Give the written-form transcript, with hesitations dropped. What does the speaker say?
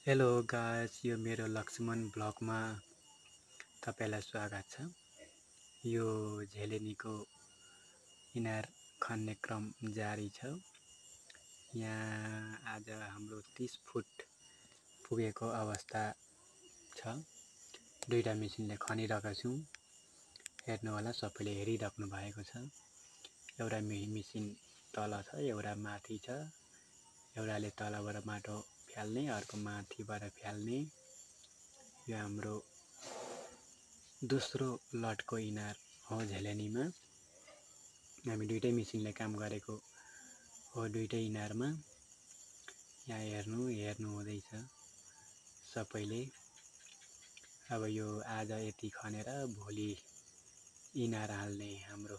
Hello guys, यो मेरो लक्ष्मण ब्लगमा तपाईलाई स्वागत छ। यो झेलेनीको इनार खन्ने क्रम जारी छ। यहाँ आज हाम्रो 30 फुट पुगेको अवस्था छ। दुईटा मेसिनले खनिरहेका छौं। हेर्नु होला, सबैले हेरिराख्नु भएको छ। एउटा मेसिन तल छ, एउटा माथि छ। एउटाले तलबाट माटो फ्याल्ने, अर्को माथिबाट फ्याल्ने। यो हाम्रो दोस्रो लटको इनार हो झेलेनीमा। हामी दुईटै मेसिनले काम गरेको हो दुईटै इनारमा। यहाँ हेर्नु हुँदैछ सबैले। अब यो आज यति खनेर भोलि इनार हाल्ने हाम्रो